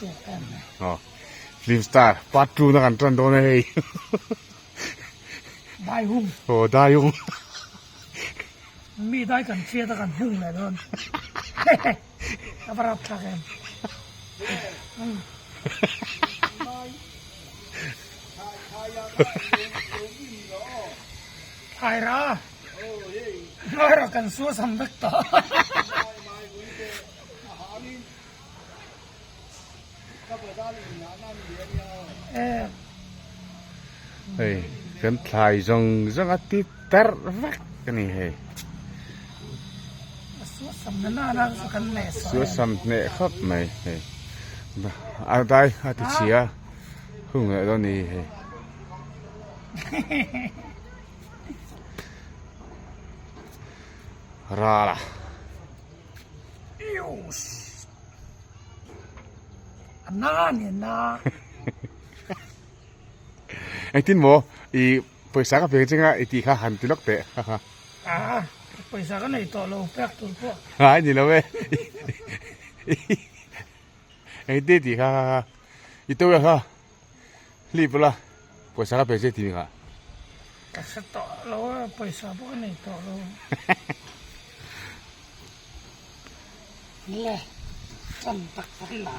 tuk em mai. Aw film star part 2 na kan tan dawn a hei. Dai hung. Aw dai hung. Mi dai kan hriat a kan hung leh dawn. A va rap thlak em. Thlai ra. Thlai ra kan sual sam vek ta. Hei kan thlai zawng zawng a ti tarh vek a ni hei. Suasam hneh khawp mai hei a dai a ti chhia hung leh dawn a ni hei. Ral a. Engtin maw i pawisa ka pek chenga i tih kha han ti lawk teh ha ha. A pawisa ka nei tawh lo pek tur pawh. Ngai ni lo e. Engtin tih kha ha ha i to kha hlip ula pawisa ka pe che tih kha. Ka hre tawh lo a pawisa pawh ka nei tawh lo. Le tan tak tak ila.